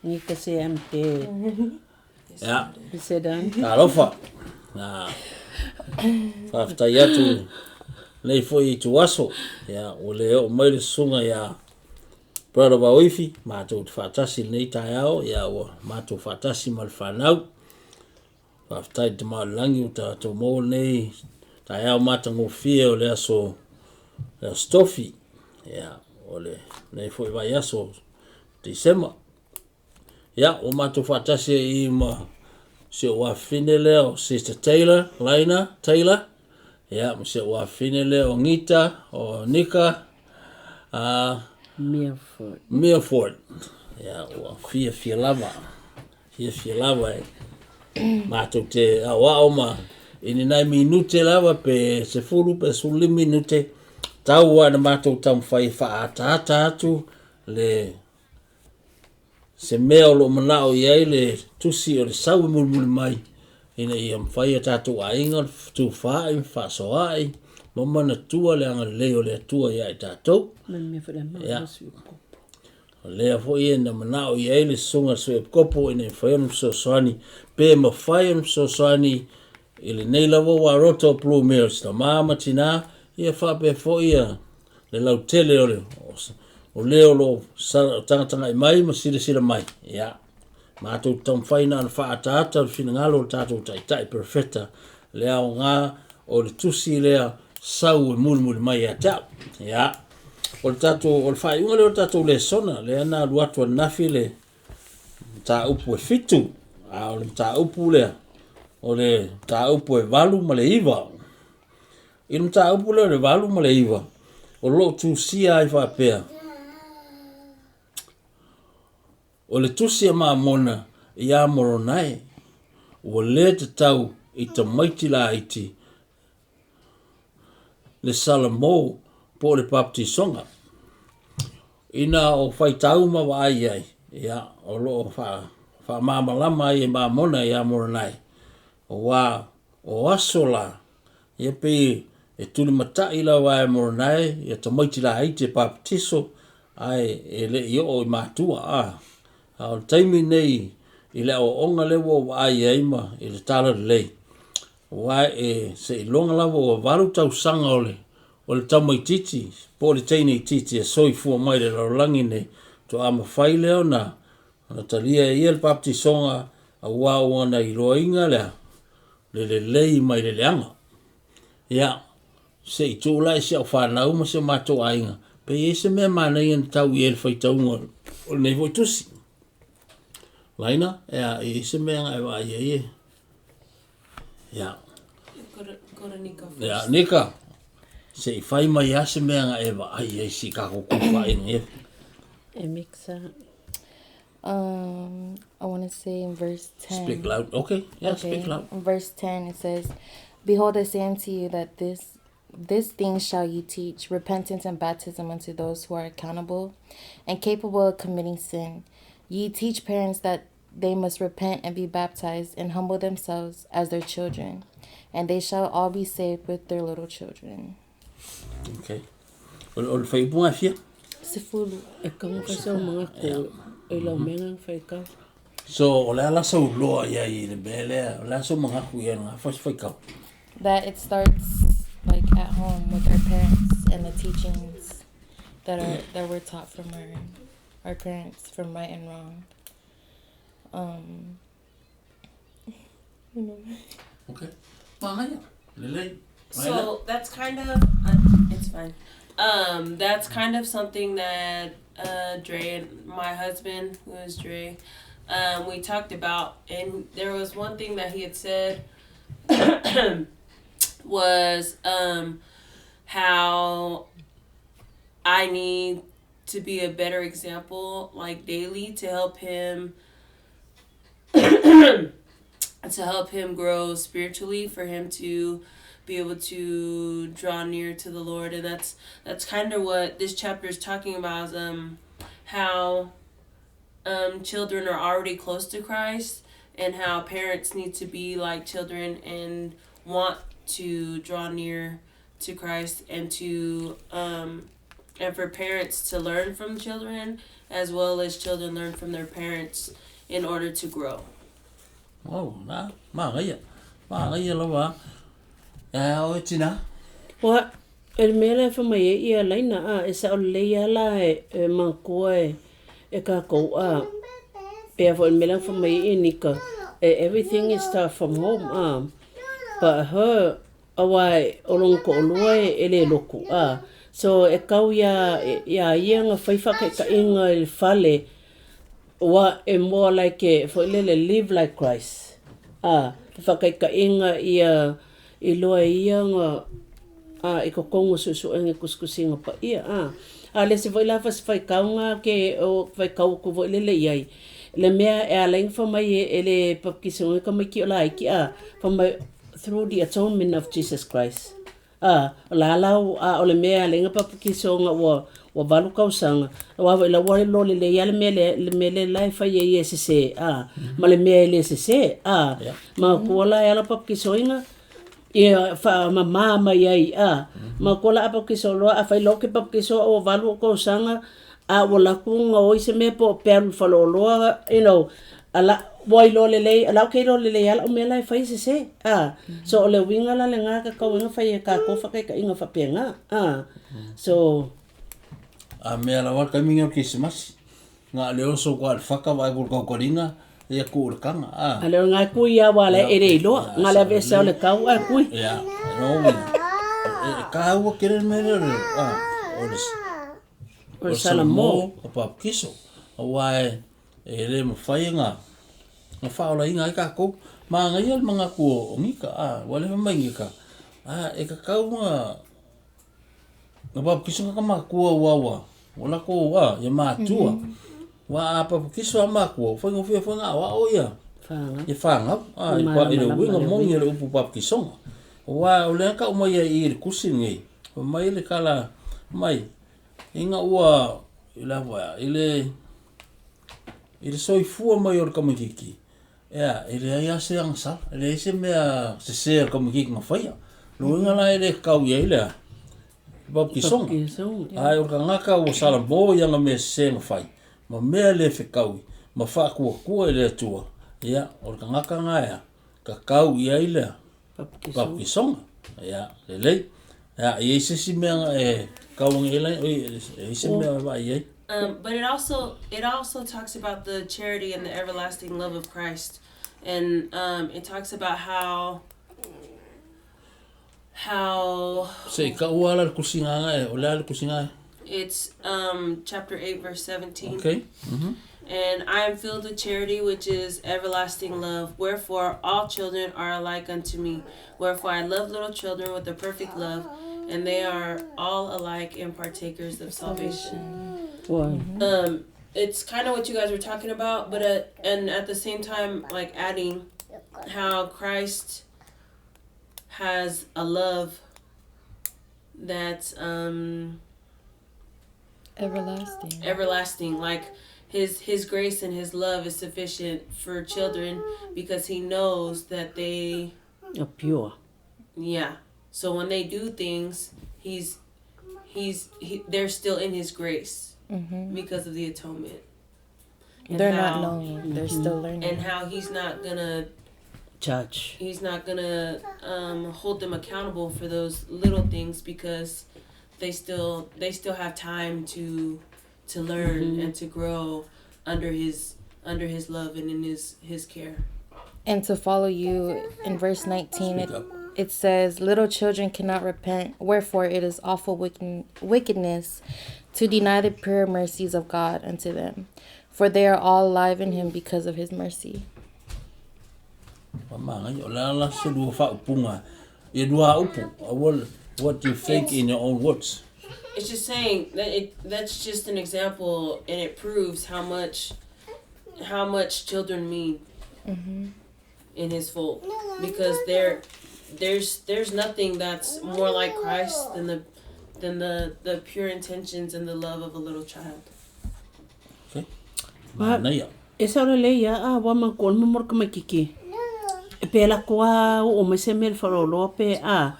Nika se I'm dead. Ia. Is it done? Talofa. Na. Faafetai atu nei foi ituaso. Ia, ua le oo mai le susuga ia Brother Vaoifi, matou te faatasi i lenei taeao, ia ua matou faatasi ma le fanau. Faafetai i le Tama o le Lagi ua tatou maua lenei taeao matagofie o le aso le aso Tofi. Ia, o lenei foi vaiaso Tesema. Ia, ua matou faatasi ai i ma si ou afafine lea o Sister Taylor, Laina Taylor. Ia, ma si ou afafine lea o Gita, o Nika, Milford. Milford. Ia, ua fiafia lava. Fiafia lava e matou te aoao ma i ni nai minute lava pe 10 pe 15 minute tau lava ina matou taumafai e faaataata atu le se mea o lo o manao i ai le tusi o le sau e mulimuli mai ina ia mafai e tatou aiga ona fetufaai ma fefaasoaai ma manatua le agalelei o le Atua ia i tatou. Ia. O lea foi na manao i ai le susuga i le Sui Epikopo ina ia mafai ona fesoasoani, pe mafai ona fesoasoani i lenei lava ua roto o Blue Mills, tama ma tina, ia faapea foi ia le lautele o le o le o lo o tagatagai mai ma silasila mai. Ia, matou te taumafai na ona faaataata o le finagalo o le tatou Taitai Perofeta, le aoga o le tusi lea sau e mulimuli mai ia te au. Ia, o le tatou, o le faaiuga lea o le tatou lesona, lea na alu atu ananafi le mataupu e 7, a o le mataupu lea, o le mataupu e 8 ma le 9. I le mataupu lea o le 8 ma le 9, o lo o tusia ai faapea, o le tusi a Mamona ia Moronae, ua le tatau i tamaiti laiti le salamo po o le baptisoga. Ina o faitau ma vaai ai, ia, o lo o faamalamalama ai e Mamona ia Moronae, aua o aso la, ia pei e tulimatai lava e Moronae ia tamaiti laiti e baptiso, ae e le i oo i matua. A o le taimi nei i le aoaoga lea ua ou vaai ai ma i le talalelei, aua e seiloga lava ua 8 tausaga o le tamaitiiti po o le teine itiiti e soifua mai i le lalolagi nei, faatoa mafai lea ona talia e ia le baptisoga, aua ua na iloaina lea le lelei mai le leaga. Ia, se i tuu la i si au fanau ma si o matou aiga, pe i ai se mea manaia na tau i ai le faitauga o lenei foi tusi. Laina, ea, e i ai se mea na e vaai ai e? Ia. Go to Nika first. Ia, Nika, se i fai mai lava se mea na e vaai ai si tatou tufaai nei. E mixa. I want to say in verse 10. Speak loud. Okay. Yeah, Okay. speak loud. In verse 10 it says, Behold, I say unto you that this thing shall ye teach, repentance and baptism unto those who are accountable and capable of committing sin. Ye teach parents that they must repent and be baptized and humble themselves as their children, and they shall all be saved with their little children. Okay. O le whaiupunga e fia? Sefulu. E kanga ka sau mga ko e lau menga whaikau. So, o le ala sau loa ia i le mea lea, o le ala sau mangaku ia ngā whai whaikau. That it starts like at home with our parents and the teachings that were taught from our parents from right and wrong. You know. Okay. Māngaia. Lelei. So that's kind of it's fine. That's kind of something that Dre and my husband, who is Dre, we talked about, and there was one thing that he had said was how I need to be a better example, like daily, to help him to help him grow spiritually, for him to be able to draw near to the Lord. And that's kind of what this chapter is talking about, is how children are already close to Christ, and how parents need to be like children and want to draw near to Christ and to And for parents to learn from children as well as children learn from their parents in order to grow. Oh, na, manaia. Manaia lava. E a oe tina. Ua, e le mea la e fai mai ai ia laina, a, e sao lelei lava la e, e makua e, e kakou, a, pea foi le mea la na fai mai ai ia Nika, e everything is start from home, a, but her, aua o lona toalua e le lotu, a, so e tau iā, iā ia na fai faataitaiga i le fale, ua e more like e, foi lele, live like Christ, a, faataitaiga ia iloa e ia na a i totonu o suesuega e tusitusiga paia a. A o le isi foi la fasi faitauga ke o faitau atu foi lele i ai, le mea e ala ai ona fai mai e le baptisoina tamaiti o laiti a, fai mai through the atonement of Jesus Christ. A, o la lau, a o le mea e ala ai ona baptiso ona ua ua valu tausaga, aua foi la ua iloa lelei lava le mea lea, le mea lea la e fai ai e sese, a, ma le mea e le sese, a. Manatua la e ala baptisoina, ia faamama mai ai, a. Manatua la a baptiso loa, afai loa ou te baptiso a ua valu ou tausaga, a ua alu atu gaoi se mea po o pe alu i le faleoloa, you know, ala, ua iloa lelei, o la ou te iloa lelei lava lau mea la e fai e sese, a. So o le uiga la lena e tatau ai ona fai e tatou faataitaiga faapena, a. So. A mea lava le taimi lenei o le Kerisimasi, na o le oso atu lava i le faka vaai atu i le tautaliga, ia tuu i le taga, a. A le o lena e tui lava aua o la e le iloa, na o le aveesea o le tau ae tui. Ia, o lona uiga, e taua tele le mea lea o le, a, o le, O le salamo. O papakiso, aua e le mafai ona faaolaina ai tatou. Manaia le manatu o Nika, a, ua leva mai Nika, a, e tatau ona papakiso tagata matutua aua ua ua latou a, ia matua. Aua a papakiso lava matua, ua faigofie foi ona aoao ia ia fanau, a, i le uiga moni o le upu papakisoga. Aua o lea na tau mai ai i i le tusi lenei, fai mai le tala mai, ina ua, i le a foi a, i le i le soifua mai o le tamaitiiti, ea, e leai lava se agasala, e leai se mea sese a le tamaitiiti na faia. O lona uiga la e le tatau i ai le a? Le papakisoga. Ae o le tagata ua salamo i ana mea sese na fai, ma mea le fetaui, ma faatuatua i le Atua, ia, o le tagata lena e a? Tatau i ai le a? Papakisoga. Ia, lelei. Ia, e i ai se isi mea na e tau ane i ai, e i ai se mea e vaai i ai? But it also it also talks about the charity and the everlasting love of Christ, and um, it talks about how how Se i kaua ala le tusiga e, o le a le tusiga e? It's chapter 8 verse 17. Okay. And I am filled with charity, which is everlasting love. Wherefore all children are alike unto me. Wherefore I love little children with a perfect love, and they are all alike and partakers of salvation. Ua. It's kind of what you guys were talking about, but and at the same time, like adding how Christ has a love that's Everlasting. everlasting. Like his grace and his love is sufficient for children because he knows that they A pure. yeah. So when they do things, he's he's he, they're still in his grace because of the atonement. And They're not how- knowing. They're still learning. And how he's not gonna Judge. he's not gonna hold them accountable for those little things because they still have time to learn and to grow under his love and in his care. And to follow you in verse 19, Speak up. it says, Little children cannot repent, wherefore it is awful wickedness to deny the pure mercies of God unto them, for they are all alive in him because of his mercy. Fa manaia, o le a la se lua faaupuga, ia lua upu, what do you think in your own words? It's just saying that that's just an example, and it proves how much children mean in his fold, because there's nothing that's more like Christ than the pure intentions and the love of a little child. Okay. Manaia. E sao lelei lava a ua matua le momoli tamaitiiti e pe lako lava oo mai se mea i le faleoloa pe a.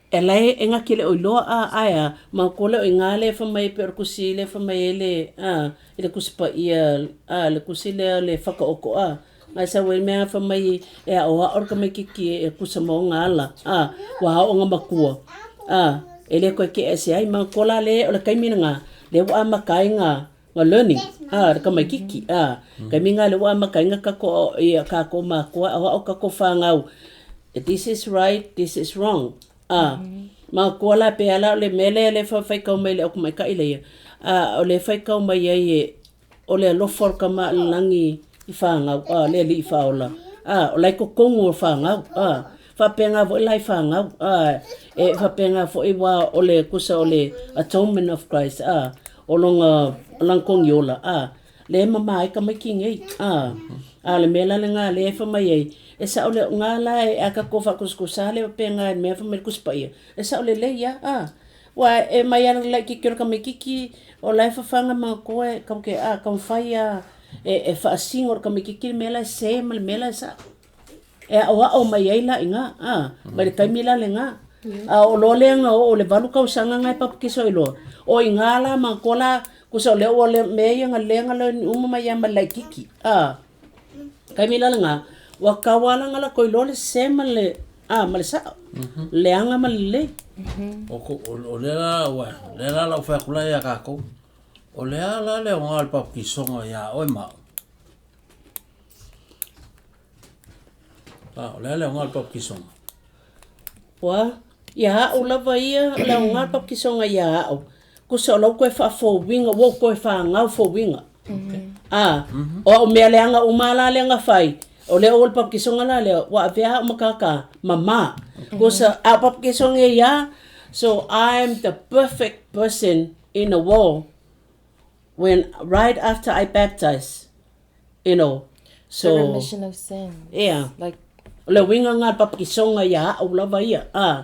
E lae e gaki le oiloa a ae a ma ko le o inga le fa mai pe o le kusi le fa mai le a i le kusi pa ia a le kusi le le whaka oko a ngai sa we mea fa mai e a o a o ka mai kiki e kusa mo ngala a wa o nga makua a e le koe ke ese ai ma ko la le o le kaimi nga le wa ma kai nga nga learning a le ka mai kiki a kaimi nga le wa ma kai nga ka ko ia ka ko ma ko o ka ko whangau this is right, this is wrong. A ma ko la pe ala le mele le fa fai kau mai le o mai ka ile ia. A o le fai kau mai ai e o le alofa o ka langi i whangau, a le li i whaola. A o lai ko kongu o whangau, a whapenga fo lai whangau, a e whapenga fo i wā o le kusa o le atonement of Christ, a o longa langkong yola, a le mama ai ka mai ki ngei, a a le mela le ngā le fa mai ai e sa o le ngā la e a ka ko fa kuskusa le pe ngā mea fa mai kuspa ia e sa o le le ia a wa e mai ana le ki ka mai kiki o lai fa fanga ma ko e ka ke a ka fai a e fa singo ka mai kiki mela se ma mela sa e o a o mai ai la inga a mai le kaimi la le nga a o lo le nga o le valu kau sanga ngai pap ki so ilo o inga la ma ko la ku sa le o le me ia nga le nga le uma mai ma lai kiki a kaimi la nga wa kawala nga la koi lo le se ma le a ma le sa le anga ma le o ko o le la wa le la la fa kula ya ka ko o le ala le o ngal pap ki songa ya o ma a o le ala o ngal pap ki songa wa ia o lava ia le o ngal pap ki songa ia o ko so lo ko fa fo winga wo ko fa ngau fo winga a o mea le anga o mala le anga fai o le o le pap ki songa la le wa vea o makaka mama ko sa a pap ki songa ia. So I'm the perfect person in the world when right after I baptize, you know. So the remission of sins. Yeah. Like le winga nga pap ki songa ia o lava ia. A.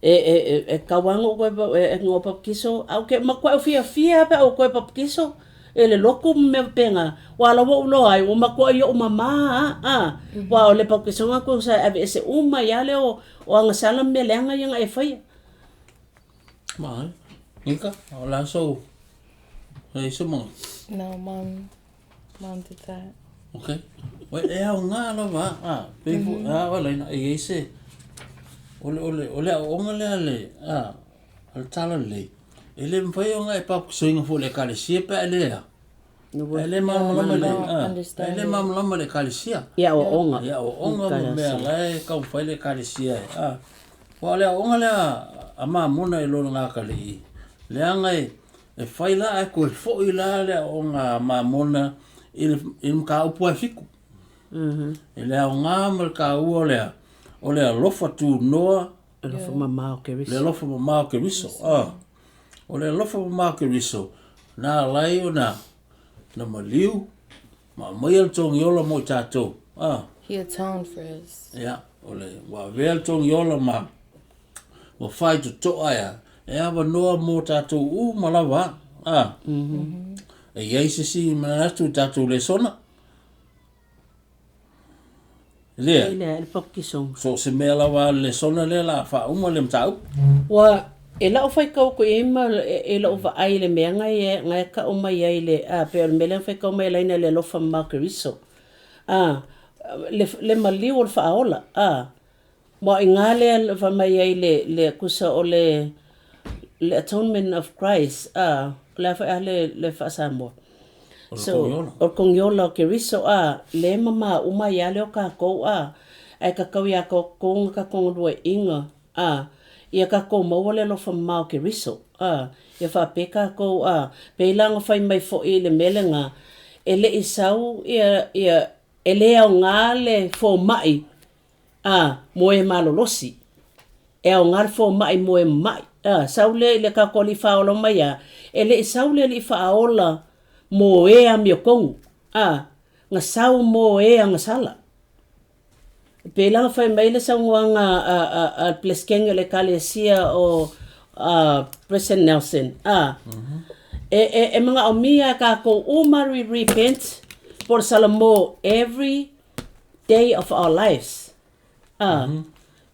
E kawango ko e ngo pap ki so au ke makwa fia fia pe o ko pap ki so e le loko me penga wa la wo lo ai o makwa yo mama a wa o le pap ki songa ko sa ave se uma ia le o anga sala me le anga ia e fai. Ma nika o la so e so mo. No, mom did that. Okay. Wa e au ngā lava a pe fu a wala ina e se ole ole ole o ngale ale a al tala le e le mfai o ngai pap so inga fo le kale sie pe le ya e le ma le a e le ma le kale sia ia o onga ia o onga mo mea la e kau fai le kale sia a wa le onga le a ma mona e lo ngā kale i le anga e fai la e ko fo i la le onga ma mona i le ka upu e fiku. E le aonga ma le ka ua o le alofa tu noa. Alofa mamao ke riso. Le alofa mamao ke riso. O le alofa mamao ke riso. Nā lai o nā maliu. Ma mai al tongi ola mo i tātou. He atoned for us. Ia, o le wā vea al tongi ola ma wa whai to toa ia. E awa noa mo tātou u malawa. E iai sisi manatu tātou le sona. Lea. Le pakiso. So se mea lava le sona le la fa uma le mtau. Wa e lau fai kau ko ema e lau va ai le mea ngai ngai ka o mai ai le a pe o mele fai kau mai laina le lofa makeriso. A le maliu o le faaola. A mo inga le fa mai ai le kusa o le atonement of Christ. A le fa le fa Samoa. So, o kongiola o ke riso a le mama uma ia le o ka kou a ai ka kau ia ko konga ka konga lua inga a ia ka kou maua le lofa mau ke riso a ia fa pe ka kou a pe ilanga fai mai fo i le melenga e le isau ia e le au ngā le fo mai a moe malolosi e au ngā le fo mai moe mai a sau le le ka koli whaola mai a e le isau le li whaola mo e a mio kongu, a, nga sau mo e a nga sala. Pe langa whai mai le sau nguanga a pleskenge le kalesia o President Nelson. A, e mga o mia ka ko umari repent por sala mo every day of our lives. A,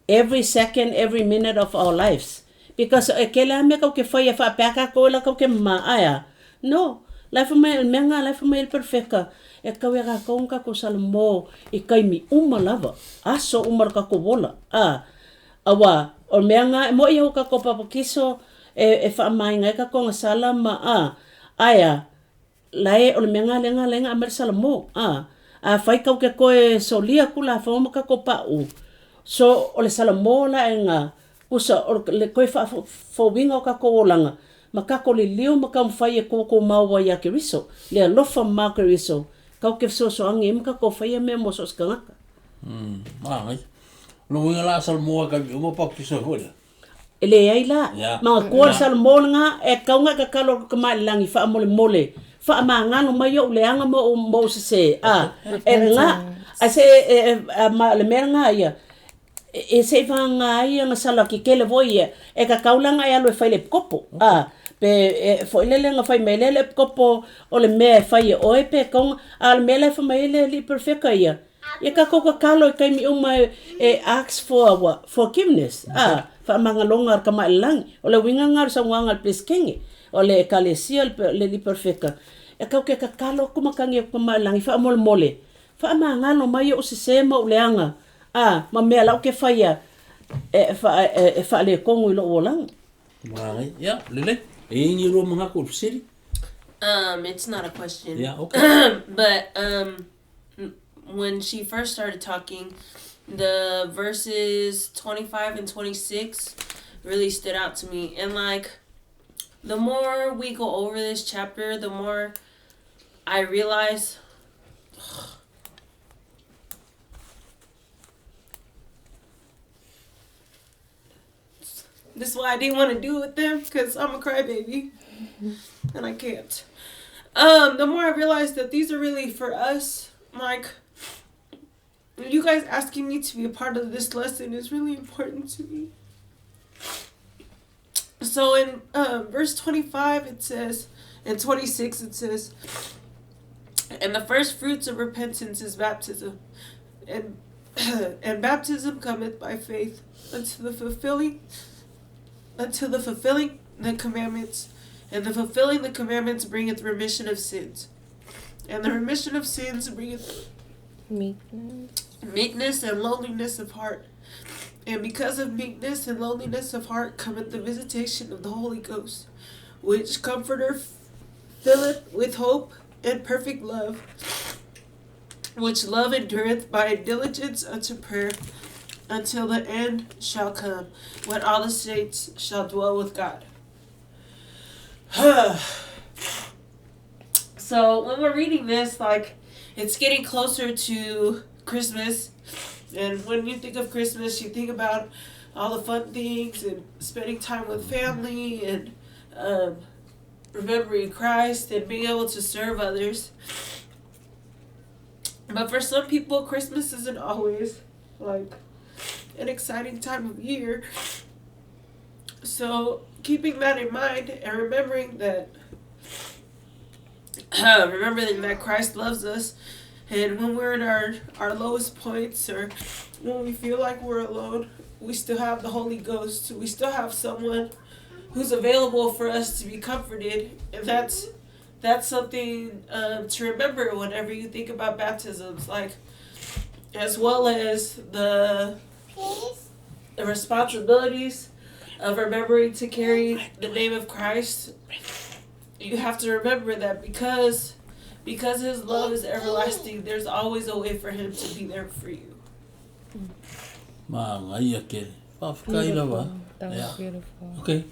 Every second, every minute of our lives. Because e kele a mea kau ke whai e whaapea kākou e la kau ke maa aea. No, la e whamai, mea ngā la e whamai ele perfeka. E kau e kākou nga kākou salamo i kaimi uma lava. Aso uma lo kākou ola. A, awa, o mea ngā, e moe iau kākou papakiso e, e whaamainga e kākou nga sala ma a, aea, Lae o le mea nga lenga lenga a mai le salamo a a fai kau ke koe solia ku la fo ma ka ko pa u so o le salamo la e nga kusa o le koe fa fo winga o ka ko olanga ma ka ko liliu ma ka fai e ko ko mau ia Keriso le alofa ma Keriso kau ke so so angi ma ka ko fai e me mo so skanga. Ma ngai. Lo winga la salamo ka mi mo pa kiso fo le. E leai la, ma ga koa le salamo lena e kauga e kakalo i ka maʻalilangi faamolemole, faamagalo mai oʻu leaga ma oʻu ma oʻu sesē, a e lena, ae se e e ma o le mea lena ia, e se i vaga ai ana sala kekele foi ia, e kakau laga e alu e fai i le epikopo, a pe e foi lele na fai mai lea le epikopo o le mea e fai e oe pe kauga, a o le mea la e fai mai ai le alii perfeka ia, Ia kākou kakalo i taimi uma e, e ask for what? Forgiveness. A, faamagaloga a le Tamaʻilelagi. O le uiga lena o le saunoaga a le Peresetene, o le Ekalesia o le Alii Perofeta. E kau ke kakalo aku ma kagi aku Tamaʻilelagi faamolemole, faamagalo mai oʻu sesē ma oʻu leaga, a, ma mea laʻu ke faia e, fa, e, e faaletonu i loʻu olaga. Māngai, ia, lelei. E ingi rua mangaku o le fesili? It's not a question. Yeah, okay. But when she first started talking, the verses 25 and 26 really stood out to me. And like, the more we go over this chapter, the more I realize this is why I didn't want to do it with them, because I'm a crybaby and I can't. The more I realize that these are really for us, like, you guys asking me to be a part of this lesson is really important to me. So in verse 25 it says, and 26 it says, and the first fruits of repentance is baptism, and and baptism cometh by faith unto the fulfilling unto the fulfilling the commandments, and the fulfilling the commandments bringeth remission of sins, and the remission of sins bringeth Meekness. meekness and lowliness of heart. And because of meekness and lowliness of heart cometh the visitation of the Holy Ghost, which comforter filleth with hope and perfect love, which love endureth by diligence unto prayer, until the end shall come, when all the saints shall dwell with God. So when we're reading this, like, it's getting closer to Christmas. And when you think of Christmas, you think about all the fun things and spending time with family and remembering Christ and being able to serve others. But for some people, Christmas isn't always like an exciting time of year. So keeping that in mind and remembering that Christ loves us, and when we're in our lowest points or when we feel like we're alone, we still have the Holy Ghost. We still have someone who's available for us to be comforted, and that's something to remember whenever you think about baptisms, like, as well as the responsibilities of remembering to carry the name of Christ. You have to remember that because his love is everlasting, there's always a way for him to be there for you. Ma ngai ake. Whawhakai lava. That was beautiful. Okay.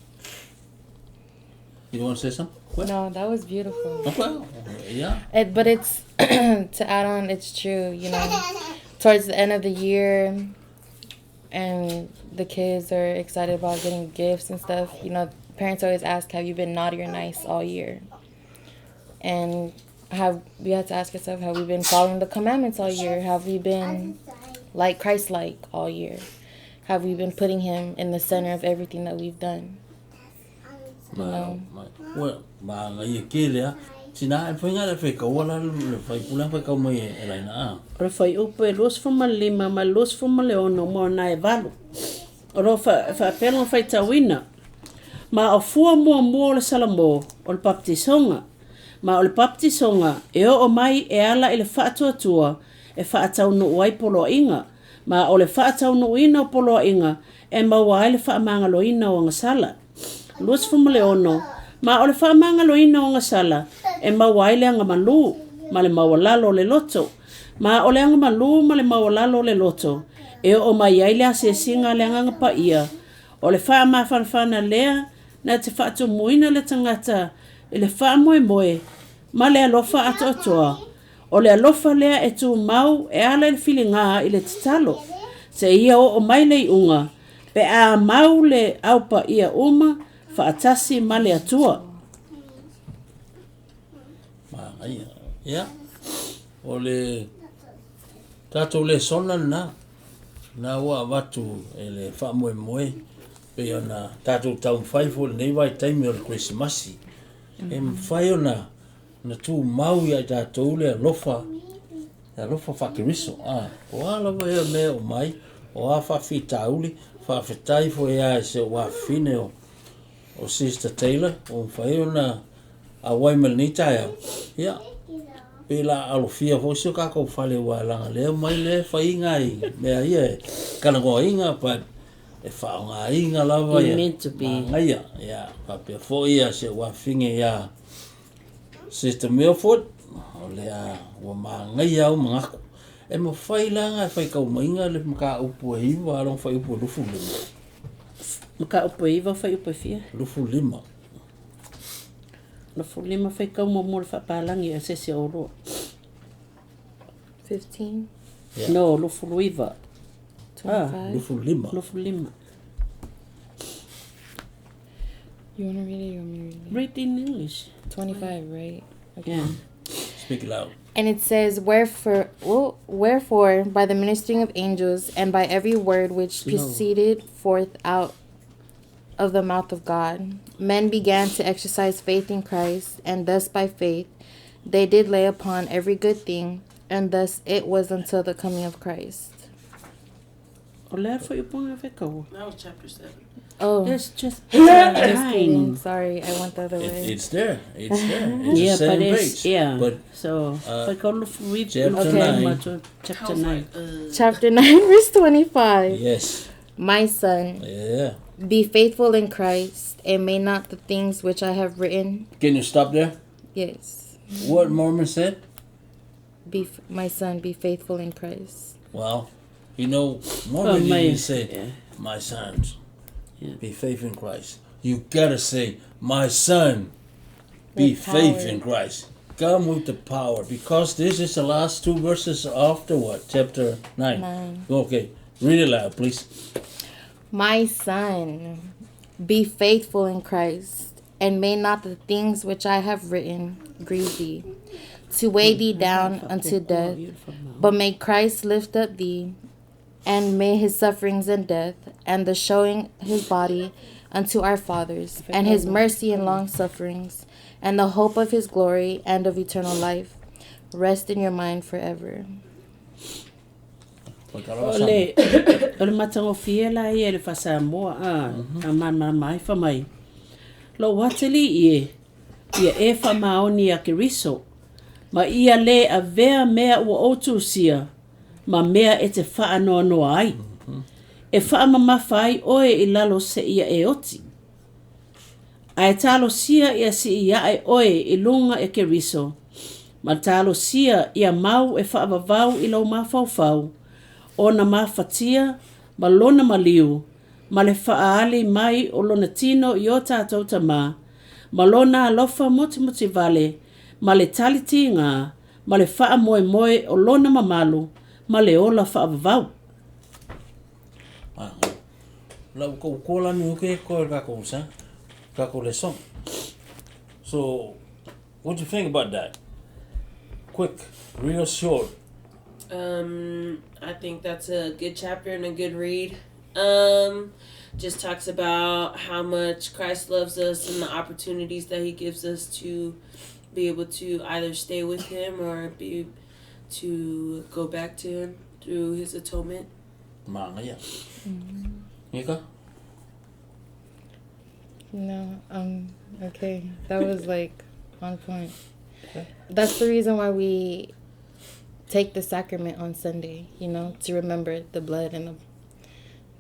You want to say something? What? No, that was beautiful. Okay. Yeah. But it's, to add on, it's true, you know, towards the end of the year, and the kids are excited about getting gifts and stuff, you know, parents always ask, have you been naughty or nice all year? And we have to ask ourselves, have we been following the commandments all year? Have we been like Christ-like all year? Have we been putting him in the center of everything that we've done? Ma, well, ma ngai e kele a. Tinā, e mafai ona e faitaua la le fuaiupu lea na faitau mai e Laina a. O le fuaiupu e 25 ma le 26 ma ona e valu. O lo o faapea lona faitauina. Ma o fua muamua o le Salamo o le baptisoga. Ma o le baptisoga e oo mai e ala i le faatuatua e faataunuu ai poloaiga. Ma o le faataunuuina o poloaiga e maua ai le faamagaloina o agasala. 26, Ma o le faamagaloina o agasala e maua ai le agamalu ma le maualalo o le loto. Ma o le agamalu ma le maualalo o le loto e oo mai ai le asiasiga a le Agaga Paia, o le faamafanafana lea na te faatumuina le tagata i le faamoemoe ma le alofa atoatoa. O le alofa lea e tumau e ala i le filiga i le tatalo, seia oo mai le iuga, pe a mau le Au Paia uma faatasi ma le Atua. Manaia. Ia, o le tatou lesona lena, na ua avatu e le faamoemoe pei ona tatou taumafai foi i lenei vaitaimi o le Kerisimasi, e mafai ona na tumau ia i tatou le alofa, le alofa faa-Keriso. A, o a lava ia mea e oo mai, o a faafitauli, faafetai foi lava i si ou afafine o o Sister Taylor ua mafai ona auai mai lenei taeao. Ia, pe la alofia foi si o tatou fale aua leaga lea omai lea fai nai mea ia e talanoaina but e faaaogaina lava ia meant to be. Manaia. Ia, faapea foi ia si ou afafine ia Sister Milford, o lea ua manaia au manatu. E mafai la ona e faitau maiga le mataupu e 9 a lona fuaiupu e 25. Mataupu e 9 fuaiupu e fia? 25. 25 faitau muamua le faapalagi a se isi o oulua. 15. Yeah. No, 29. Ah, 25. 25. You want to read it? You want me to read it? Read in English. 25, right? Okay. Yeah. Speak loud. And it says, Wherefore, well, wherefore, by the ministering of angels, and by every word which No. proceeded forth out of the mouth of God, men began to exercise faith in Christ, and thus by faith they did lay upon every good thing, and thus it was until the coming of Christ. O le a fuaiupu na faitau. That was chapter 7. Oh, That's just just kidding. 9. Sorry, I went the other way. It's there. It's there. It's Yeah, the same but it's, page. yeah. But so, faitau lufu chapter Okay. 9. Chapter I was 9. like, Chapter 9, verse 25. Yes. My son, Yeah. be faithful in Christ, and may not the things which I have written. Can you stop there? Yes. What Mormon said? Be my son, be faithful in Christ. Well, you know, Mormon Oh, my- didn't say, yeah. my sons, Yeah. be faith in Christ. You gotta say, my son, be With faith power. in Christ. Come with the power, because this is the last two verses after what? Chapter 9. 9. Okay, read it loud, please. My son, be faithful in Christ, and may not the things which I have written grieve thee, to weigh thee down unto death. But may Christ lift up thee, and may his sufferings and death, and the showing his body unto our fathers, and his mercy and long sufferings, and the hope of his glory and of eternal life, rest in your mind forever. O le o le matagofie la ia i le faasamoa a a malamalama ai fai mai. Lou atalii e, ia e faamaoni ia Keriso, ma ia lē avea mea ua ou tusia, ma mea e te faanoanoa ai. E faamamafa ai oe i lalo seia e oti. Ae talosia ia sii ae oe i luga e Keriso, ma talosia ia mau e faavavau i lou mafaufau, ona mafatia ma lona maliu, ma le faaali mai o lona tino i o tatou tamā, ma lona alofa motumotu vale, ma le talitiga, ma le faamoemoe o lona mamalu, ma le ola faavavau. Ah, la ko ko la mi ke ko ka ko sa ka ko leson. So, what do you think about that? Quick, real short. I think that's a good chapter and a good read. Just talks about how much Christ loves us and the opportunities that he gives us to be able to either stay with him or be to go back to him through his atonement. Manaia. Nika? No, okay. That was like on point. That's the reason why we take the sacrament on Sunday, you know, to remember the blood and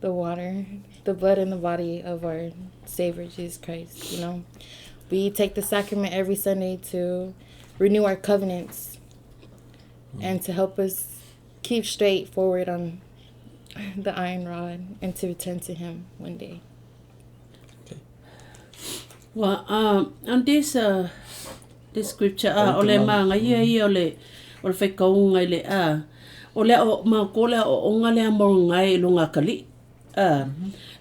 the water, the blood and the body of our Savior Jesus Christ, you know. We take the sacrament every Sunday to renew our covenants and to help us keep straight forward on the iron rod and to return to him one day. Well, on this this scripture o le magaia ia o le faikauga i le a o le o makou le aoaoga lea mologai i luga akalii a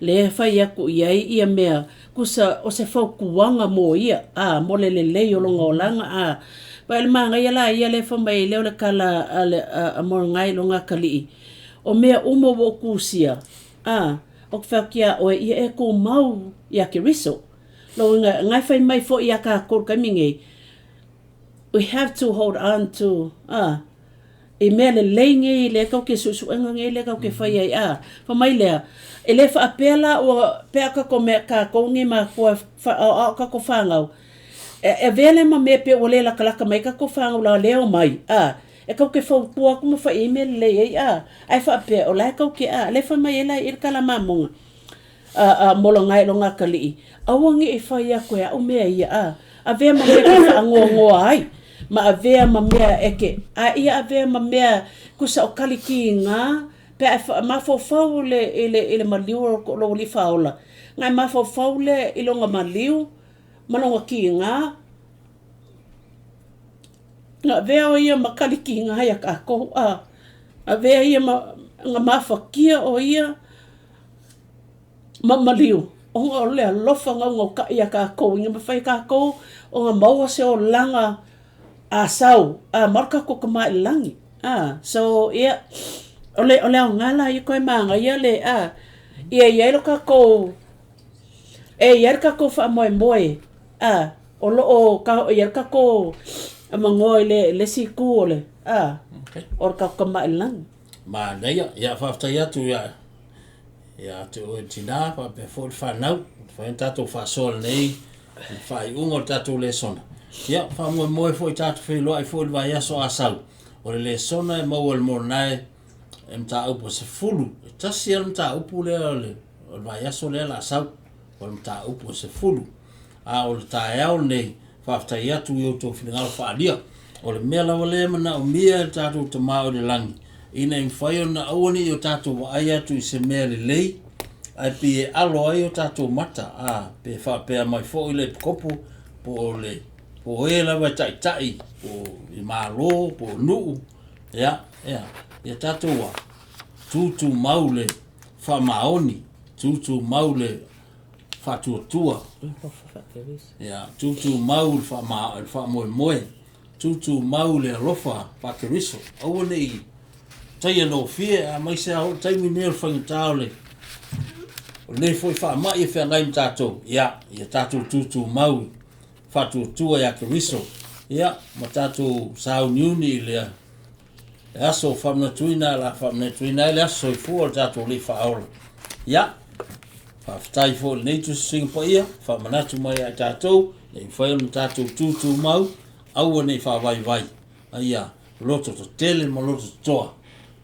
lea e fai aku i ai ia mea kusa o se fautuaga mo ia a mo le lelei o loga olaga a pa o le magaia la ia lea fai mai lea o le tala a le a mologai i luga akalii o mea uma ua ou tusia a ou te fai atu ia oe ia e tumau ia Keriso. Lo uiga na e fai mai foi ia tatou i le taimi nei, we have to hold on to a i mea lelei nei lea tatou te suesuega nei lea tatou te fai ai a. Fai mai lea, e le faapea la ua pea tatou mea tatou nei matua faaoao tatou fanau, e avea lea ma mea pei ua le latalata mai tatou fanau la lea e omai a. E tatou te fautua atu ma fai i ai mea lelei ai a. Ae faapea o la e tatou te a lea e fai mai ai la i le tala mamoga a mologai i lona atalii, aua ne i fai atu e au mea ia a. Avea ma mea e te faanoanoa ai, ma avea ma mea e te, a ia avea ma mea kusa o kalikiga, pe a e mafaufau i le maliu o lou alii faaola, na e mafaufau lea i lona maliu ma lona kiga, na avea o ia ma kalikiga ia tatou a. Avea ia ma na mafatia o ia ma maliu, ona o le alofa gaugautai ia tatou, ina mafai e tatou ona maua se olaga asau a ma o le tatou Tama i le lagi. A, so ia, o le aoga la ia toe magaia le a, ia i ai lo tatou, e i ai le tatou faamoemoe a, o loo ka i ai le tatou magoa i le isi itu o le a, o le tatou Tama i le lagi. Manaia, ia faafetai atu ia ia te oe tina, faapea foi le fanau, fai ona tatou faasoa lenei i le faaiuga o le tatou lesona. Ia, faamoemoe foi tatou feiloai foi i le vaiaso a sau. O le lesona e maua i le Moronae e mataupu e 10, e tasi lava le mataupu lea o le vaiaso lea o le a sau, o le mataupu e 10. A o le taeao lenei, faafetai atu i outou finagalo faaalia. O le mea lava lea e manaomia e le tatou Tama o i le lagi, ina ia mafai ona aua ne i o tatou vaai atu i se mea lelei, ae pei e alo ai o tatou mata, a pe faapea mai foi le epikopo, po o le po o e lava e taitai, po o i malo, po o nuu, ia, ia, ia tatou a tutumau le faamaoni, tutumau le faatuatua, ia, tutumau le faamoemoe, tutumau le alofa faa-Keriso. Aua ne i taia gofie, aemaise lava foi le taimi lenei o le faigata o le lenei foi faamai e feagai ma tatou, ia, ia tatou tutumau faatuatua ia Keriso, ia, ma tatou sauniuni i le aso faamanatuina, la faamanatuina ai le aso soifua o le tatou Alii Faaola. Ia, faafetai foi i lenei tusitusiga paia, faamanatu mai ia i tatou, ne i mafai ona tatou tutumau, aua ne i faavaivai, a ia loto tetele ma loto totoa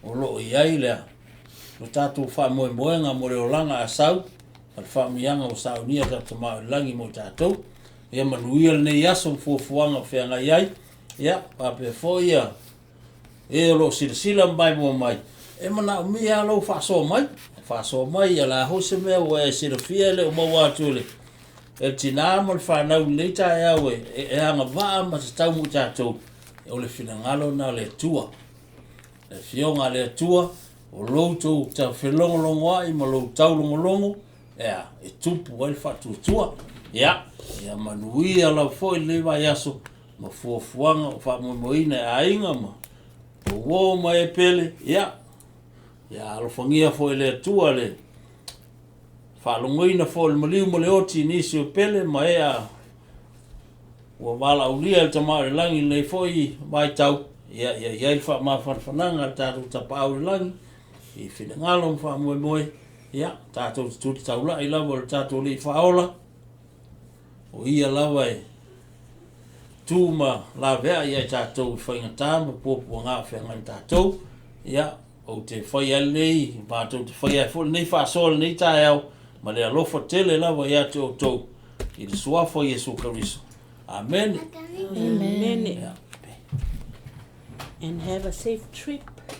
o loo i ai le tatou faamoemoega mo le olaga a sau, ma le faamanuiaga ua saunia e le tatou Tama o i le lagi mo i tatou. Ia manuia lenei aso ma fuafuaga o feagai ai, ia faapea foi ia e o loo silasila ma maimoa mai, e manaomia lava lou faasoa mai, faasoa mai ia la foi se mea ua e silafia e le o maua atu e le tina ma le fanau i lenei taeao e agavaa ma tatau mo i tatou, o le finagalo lena o le Atua. Le Afioga a le Atua, o lou tou felogologoai ma lou taulogologo, ea, e tupu ai le faatuatua. Ia, ia manuia lava foi lenei vaiaso ma fuafuaga o faamoemoeina e aiga ma uo ma e pele. Ia, ia alofagia foi e le Atua le faalogoina foi o le maliu ma le oti i nisi o pele ma ea Ua valaaulia e le Tama o le Lagi i lenei foi vaitau, ia, ia i ai le faamafanafanaga a le tatou Tapaau i le Lagi i finagalo ma faamoemoe, ia, tatou te tuli taulai lava i le tatou Alii Faaola, o Ia lava e tu ma laveai ia i tatou i faigata ma puapuaga o feagai ma tatou. Ia, ou te faia ai lenei, matou te faia ai foi lenei faasoa i lenei taeao, ma le alofa tele lava ia te outou, i le Suafa o Iesu Keriso. Amene. Amene. And have a safe trip.